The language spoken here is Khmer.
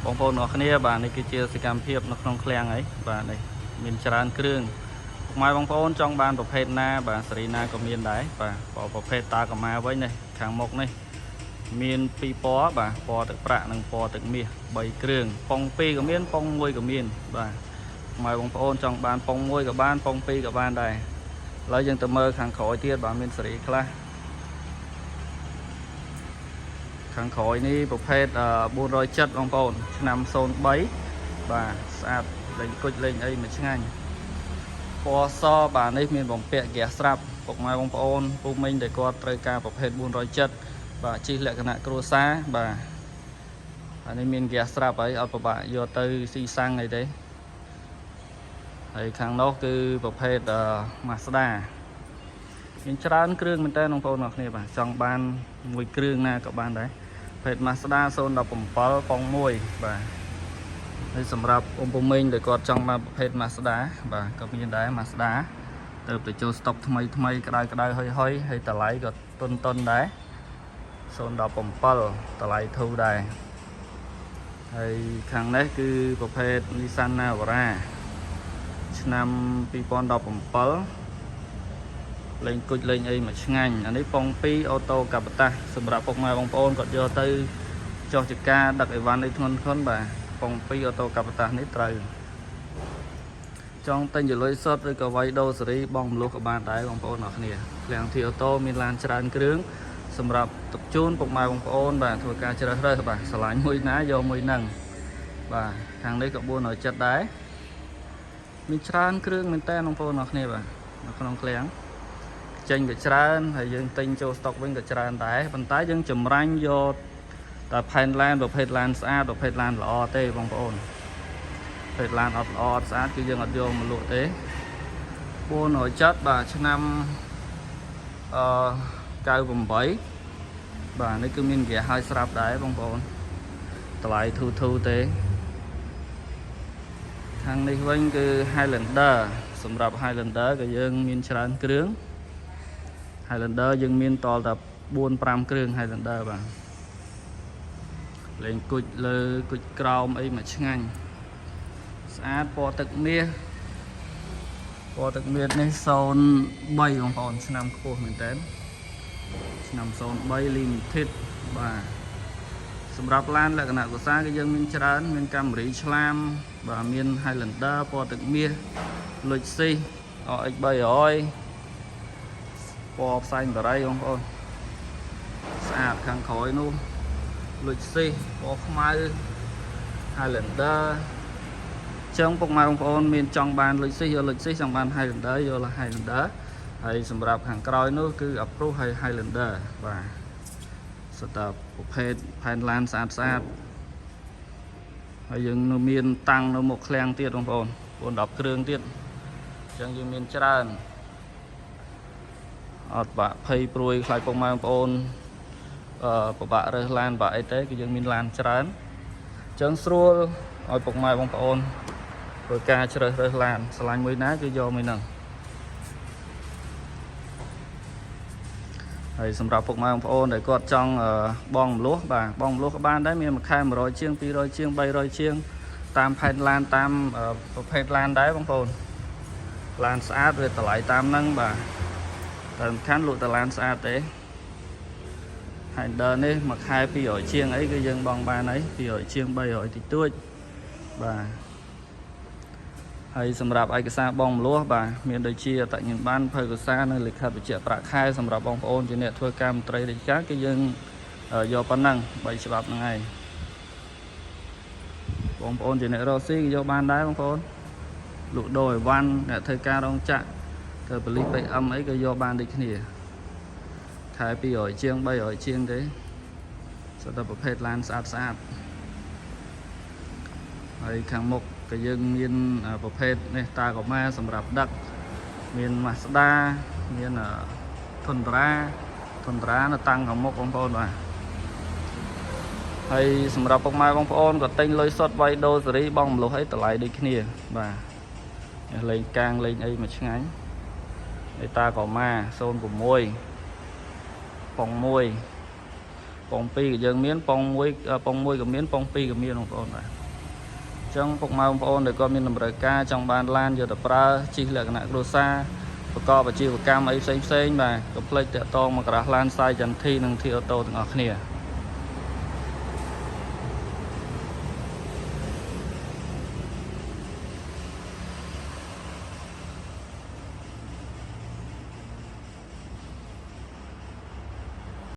បងប្អូនអរគ្នាបាទនេះគឺជាសកម្មភាពនៅក្នុងឃ្លាំងហើយបាទនេះមានច្រើនគ្រឿងពុកម៉ែបងប្អូនចង់បានប្រភេទណាបាទសេរីណាក៏មានដែរបាទប្រភេទតាកម្មាវិញនេះខាងមុខនេះមានពីរពណ៌បាទពណ៌ទឹកប្រាក់និងពណ៌ទឹកមាស3គ្រឿងប៉ុង2ក៏មានប៉ុង1ក៏មានបាទពុកម៉ែបងប្អូនចង់បានប៉ុង1ក៏បានប៉ុង2ក៏បានដែរឥឡូវយើងទៅមើលខាងក្រោយទៀតបាទមានសេរីខ្លះខាងក្រោយនេះប្រភេទ470បងប្អូនឆ្នាំ03បាទស្អាតលេងគុជលេងអីមួយឆ្ងាញ់ពណ៌សបាទនេះមានបំពាក់ហ្គាសស្រាប់ពុកម៉ែបងប្អូនពូមីងដែលគាត់ត្រូវការប្រភេទ470បាទជិះលក្ខណៈគ្រួសារបាទអានេះមានហ្គាសស្រាប់ហើយអត់ពិបាកយកទៅស៊ីសាំងអីទេហើយខាងនោះគឺប្រភេទ Mazda មានច្រើនគ្រឿងមែនតើបងប្អូនអរគ្នាបាទចង់បានមួយគ្រឿងណាក៏បានដែរប្រភេទ Mazda 017ប៉ុង1បាទហើយសម្រាប់អ៊ំពូមីងដែលគាត់ចង់បានប្រភេទ Mazda បាទក៏មានដែរ Mazda ទៅទៅចូលស្តុកថ្មីថ្មីក្តៅក្តៅហុយហុយហើយតម្លៃក៏តុនតុនដែរ017តម្លៃធូរដែរហើយខាងនេះគឺប្រភេទ Nissan Navara ឆ្នាំ2017លេងគុជលេងអីមួយឆ្ងាញ់អានេះប៉ុង2អូតូកាប៉តាសសម្រាប់ពុកម៉ែបងប្អូនគាត់យកទៅចុះចការដឹកអីវ៉ាន់អីធ្ងន់ធ្ងរបាទប៉ុង2អូតូកាប៉តាសនេះត្រូវចង់ទិញជាលុយសុទ្ធឬក៏វាយដូសេរីបងមលុះក៏បានដែរបងប្អូនអរគ្នាឃ្លាំងធីអូតូមានឡានច្រើនគ្រឿងសម្រាប់ទុកជូនពុកម៉ែបងប្អូនបាទធ្វើការជ្រើសរើសបាទស្រឡាញ់មួយណាយកមួយហ្នឹងបាទខាងនេះក៏470ដែរមានច្រើនគ្រឿងមែនតើបងប្អូនអរគ្នាបាទនៅក្នុងឃ្លាំងចេញក៏ច្រើនហើយយើងទិញចូលស្តុកវិញក៏ច្រើនដែរប៉ុន្តែយើងចម្រាញ់យកតែផែនឡានប្រភេទឡានស្អាតប្រភេទឡានល្អទេបងប្អូនប្រភេទឡានអត់ល្អអត់ស្អាតគឺយើងអត់យកមកលក់ទេ470បាទឆ្នាំអឺ98បាទនេះគឺមានហ្គាសឲ្យស្រាប់ដែរបងប្អូនតម្លៃធូរធូរទេខាងនេះវិញគឺ Highlander សម្រាប់ Highlander ក៏យើងមានច្រើនគ្រឿង Highlander យើងមានតតែ4 5គ្រឿង Highlander បាទលេងគុជលើគុជក្រោមអីមួយឆ្ងាញ់ស្អាតពណ៌ទឹកមាសពណ៌ទឹកមាសនេះ03បងប្អូនឆ្នាំខ្ពស់មែនតើឆ្នាំ03 limited បាទសម្រាប់ឡានលក្ខណៈកុសាគឺយើងមានច្រើនមាន Camry ឆ្លាមបាទមាន Highlander ពណ៌ទឹកមាស Lexus RX 300ពណ៌ផ្សែងបារីបងប្អូនស្អាតខាងក្រោយនោះ Lexus ពណ៌ខ្មៅ Highlander ចឹងពុកម៉ែបងប្អូនមានចង់បាន Lexus យក Lexus ចង់បាន Highlander យក Highlander ហើយសម្រាប់ខាងក្រោយនោះគឺ Approve ហើយ Highlander បាទសុទ្ធតែប្រភេទផែនឡានស្អាតស្អាតហើយយើងនៅមានតាំងនៅមុខឃ្លាំងទៀតបងប្អូន4 10គ្រឿងទៀតអញ្ចឹងយើងមានច្រើនអត់បាក់ភ័យព្រួយខ្លាចពុកម៉ែបងប្អូនអឺពិបាករើសឡានបាក់អីទេគឺយើងមានឡានច្រើនអញ្ចឹងស្រួលឲ្យពុកម៉ែបងប្អូនធ្វើការជ្រើសរើសឡានស្រឡាញ់មួយណាគឺយកមួយហ្នឹងហើយសម្រាប់ពុកម៉ែបងប្អូនដែលគាត់ចង់បងមលុះបាទបងមលុះក៏បានដែរមានមួយខែ100ជាង200ជាង300ជាងតាមផែនឡានតាមប្រភេទឡានដែរបងប្អូនឡានស្អាតវាតម្លៃតាមហ្នឹងបាទតែសំខាន់លក់តែឡានស្អាតទេ Highlander នេះមួយខែ200ជាងអីគឺយើងបងបានហើយ200ជាង300តិចតួចបាទហើយសម្រាប់ឯកសារបងមលោះបាទមានដូចជាអត្តញ្ញាណប័ណ្ណភៅកសារនិងលិខិតបញ្ជាក់ប្រាក់ខែសម្រាប់បងប្អូនជាអ្នកធ្វើការមន្ត្រីរាជការគឺយើងយកប៉ុណ្ណឹង3ច្បាប់ហ្នឹងឯងបងប្អូនជាអ្នករកស៊ីក៏យកបានដែរបងប្អូនលក់ដូរអីវ៉ាន់អ្នកធ្វើការរោងចក្រធ្វើប៉ូលីស PM អីក៏យកបានដូចគ្នាខែ200ជាង300ជាងទេសុទ្ធតែប្រភេទឡានស្អាតស្អាតហើយខាងមុខក៏យើងមានប្រភេទនេះតាកម៉ាសម្រាប់ដឹកមាន Mazda មាន Tundra Tundra នៅតាំងខាងមុខបងប្អូនបាទហើយសម្រាប់ពុកម៉ែបងប្អូនក៏ទិញលុយសុទ្ធវាយដូរសេរីបងមលុះអីតម្លៃដូចគ្នាបាទនេះលេងកាងលេងអីមួយឆ្ងាញ់នេះតាកម៉ា06ប៉ុង1ព ប៉ុង2ក៏យើងមានប៉ុង1ប៉ុង1ក៏មានប៉ុង2ក៏មានបងប្អូនបាទអញ្ចឹងពុកម៉ែបងប្អូនដែលគាត់មានតម្រូវការចង់បានឡានយកទៅប្រើជិះលក្ខណៈគ្រួសារប្រកបអាជីវកម្មអីផ្សេងផ្សេងបាទកុំភ្លេចតាក់ទងមកការ៉ាស់ឡានសាយចន្ទធីនិងធីអូតូទាំងអស់គ្នា។